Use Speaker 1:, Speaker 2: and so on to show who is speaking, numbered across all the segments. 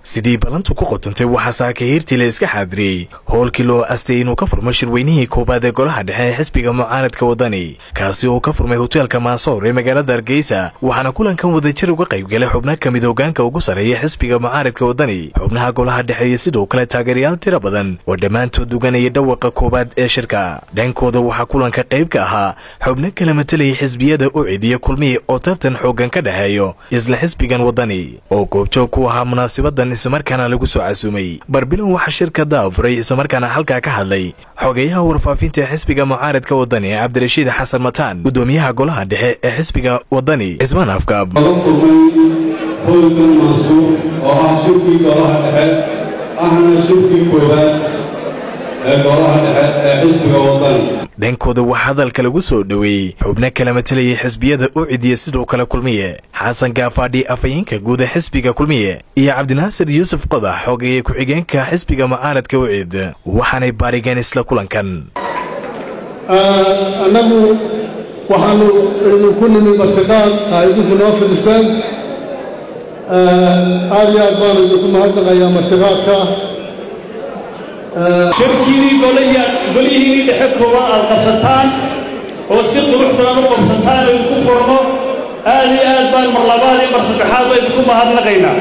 Speaker 1: Sidii balantu ku qotantay, waxaa saakahiirtii la iska xaadiriyey howlkii loo astay inuu ka furmo shirweynihii koowaad ee golaha dhexe ee xisbiga mucaaradka Wadani, kaasi oo ka furmay hoteelka Maasoor ee magaalada Hargeysa. Waxaana kulankan wadajir uga qaybgalay xubno ka mid hogaanka ugu sarreeya xisbiga mucaaradka Wadani, xubnaha golaha dhexe iyo sidoo kale taageerayaal tiro badan oo dhammaantood duganaya dhawaqa koowaad ee shirka. Dhankooda waxaa kulanka qayb ka ahaa xubno kala matalayay xisbiyada UCID iyo Kulmiye oo tartan xooggan ka dhexeeyo isla xisbigan Wadani, oo goobjoog ku ahaa munaasibadan islamarkaana lagu soo casuumay. Barbilow waxaa shirka daafuray islamarkaana halkaa ka hadlay xogeyaha warfaafinta ee xisbiga mucaaradka Wadani, Cabdirashiid Xasan Mataan, gudoomiyaha golaha dhexe ee xisbiga Wadani, Cismaan Afgaab.
Speaker 2: Laga furmay howlkan Mansuur oo ah shirkii golaha dhexe, ahna shirkii koowaad ee golaha dhexe ee xisbiga Wadani.
Speaker 1: Dhankooda waxaa hadalka lagu soo dhoweeyey xubno kala matalayay xisbiyada UCID iyo sidoo kale Kulmiye, Xasan Gaafaadhi, afhayeenka guud ee xisbiga Kulmiye, iyo Cabdinaasir Yuusuf Qodax, xogeeye ku-xigeenka xisbiga mucaaradka UCID, waxaanay baarigeen isla kulankan.
Speaker 3: Annagu waxaanu idinku nimi martiqaad aa idinku noo fidiseen. Aad iyo aad baanu idinku mahadnaqayaa martiqaadka.
Speaker 4: Shirkiinii golihiinii dhexe koowaad aad qabsataan oo si qurux badan u qabsataan oo idinku furmo, aad iyo aad baan mar labaad iyo mar saddexaad ba idinku mahadnaqaynaa.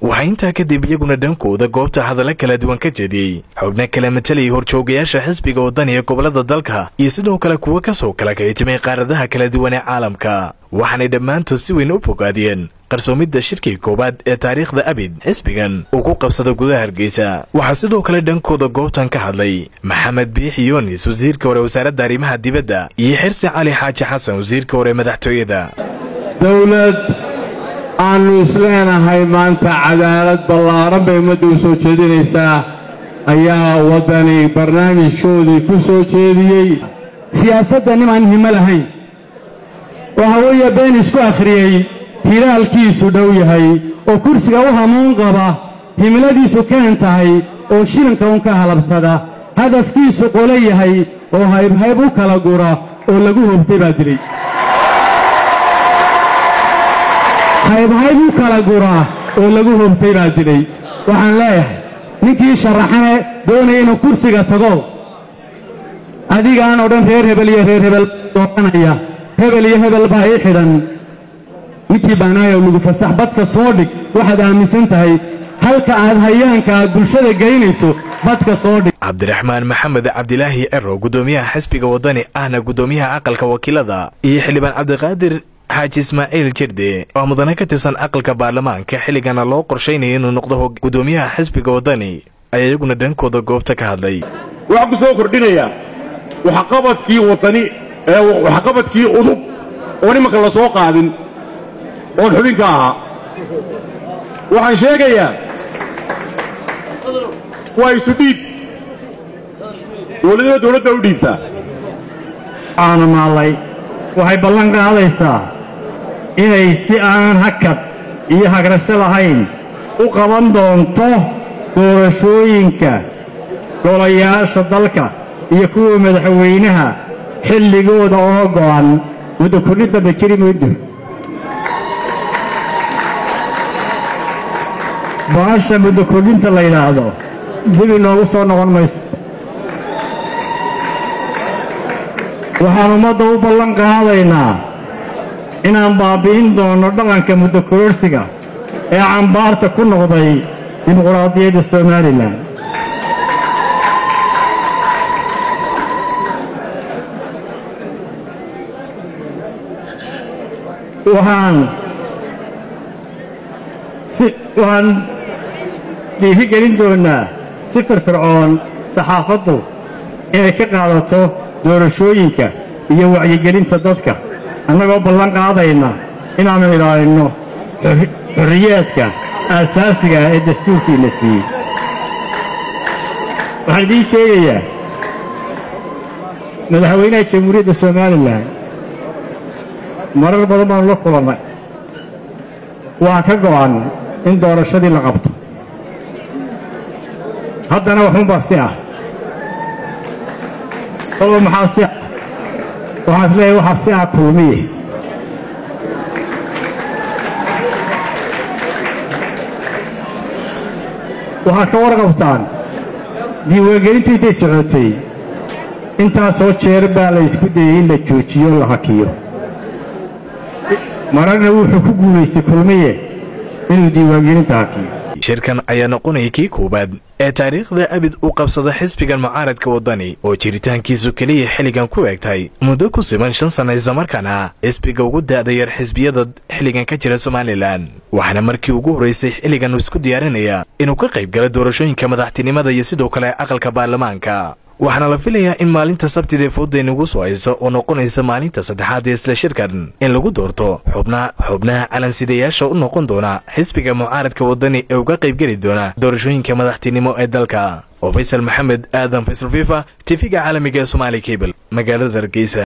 Speaker 1: Waxaa intaa kadib iyaguna dhankooda goobta hadallo kala duwan ka jeediyey xubno kala matalayay horjoogayaasha xisbiga Wadani ee gobollada dalka iyo sidoo kale kuwo kasoo kala kaytimay qaaradaha kala duwan ee caalamka, waxaanay dhammaantood si weyn u fogaadiyeen qarsoomidda shirkii koowaad ee taariikhda abid xisbigan uu ku qabsado gudaha Hargeysa. Waxaa sidoo kale dhankooda goobtan ka hadlay Maxamed Biixi Yunis, wasiirka hore wasaaradda arrimaha dibadda, iyo Xirsi Cali Xaaji Xasan, wasiirka hore madaxtooyada.
Speaker 5: Dowlad aannu isleenahay maanta cadaalad ballaaran bay ummadda u soo jeedinaysaa ayaa Waddani barnaamijkoodii ku soo jeediyey.
Speaker 6: Siyaasadda nimaan himo lahayn, waxa weeye been isku akhriyey, hiraalkiisu dhow yahay oo kursiga u hamuun qaba, himiladiisu keen tahay oo shilinka un ka halabsada, hadafkiisu qolo yahay oo haybhayb u kala gura oo lagu hobtay baa dilay. Haybhayb u kala guraa oo lagu hobtay baa dilay. Waxaan leeyahay ninkii sharaxane doonaya inuu kursiga tago, adigaan oo dhan reer hebel iyo reer hebel dooranaya, hebel iyo hebel baa ii xidhan, ninkii baanaayow lagu fasax, badka soo dhig waxaad aaminsan tahay, halka aad hayaanka aad bulshada geynayso badka soo dhig.
Speaker 1: Cabdiraxmaan Maxamed Cabdilaahi Cero, gudoomiyaha xisbiga Wadani ahna gudoomiyaha aqalka wakiilada, iyo xildhibaan Cabdiqaadir Xaaji Ismaaciil Jirde oo mudane ka tirsan aqalka baarlamaanka, xilligana loo qorshaynaya inuu noqdo gudoomiyaha xisbiga Wadani, ayaa iyaguna dhankooda goobta ka hadlay.
Speaker 7: Waxaan ku soo kordhinayaa waxqabadkii Waddani ee waxqabadkii UDUB oon imanka la soo qaadin oon xubin ka ahaa. Waxaan sheegayaa waa isu dhiib, dowladaba dowlad baa u dhiibtaa.
Speaker 6: Aana maallay waxay ballan qaadaysaa inay si aanan hakad iyo hagrasho lahayn u qaban doonto doorashooyinka golayaasha dalka iyo kuwa madaxweynaha xilligooda oo go'an. Muddo kordhin dambe jiri maydo. Baasha muddo kordhinta la yidhaahdo dib inoogu soo noqon mayso. Waxaan ummadda u ballan qaadaynaa inaan baabbi'in doonno dhaqanka muddo kororsiga ee cambaarta ku noqday dimuqraadiyadda Somalilan. Waxaan dhiirigelin doonnaa si firfircoon saxaafaddu inay ka qaadato doorashooyinka iyo wacyigelinta dadka, annagoo ballan qaadayna inaannu ilaalinno xorriyaadka aasaasiga ah ee dastuurkiina siiyey. Waxaan idiin sheegayaa madaxweynaha Jamhuuriyadda Somalilan marar badan baanu la kulannay, waa ka go'an in doorashadii la qabto. Haddana waxuunbaa si ah tolo, maxaa si ah? Waxaan is leeyahay waxaa si ah Kulmiye. Waxaa ka warqabtaan diiwaangelintu intay socotay intaasoo jeer baa la isku dayey in la joojiyo, la hakiyo. Mararna wuxuu ku guulaystay Kulmiye inuu diiwaangelinta hakiyo.
Speaker 1: Shirkan ayaa noqonaya kii koowaad ee taariikhda abid u qabsado xisbigan mucaaradka Waddani, oo jiritaankiisu keliya xilligan ku eegtay muddo ku siman 5 sana, islamarkaana xisbiga ugu da'da yar xisbiyada xilligan ka jira Somalilan. Waxaana markii ugu horraysay xilligan isku diyaarinaya inuu ka qayb gala doorashooyinka madaxtinimada iyo sidoo kale aqalka baarlamaanka. Waxaana la filayaa in maalinta Sabtida fooda inagu soo haysa, oo noqonaysa maalinta saddexaad ee isla shirkan, in lagu doorto xubnaha calansidayaasha u noqon doona xisbiga mucaaradka Waddani ee uga qaybgeli doona doorashooyinka madaxtinimo ee dalka. Oo Faysal Maxamed Aadan, Faysal Fifa, TV-ga caalamiga ee Somaali Cable, magaalada Hargeysa.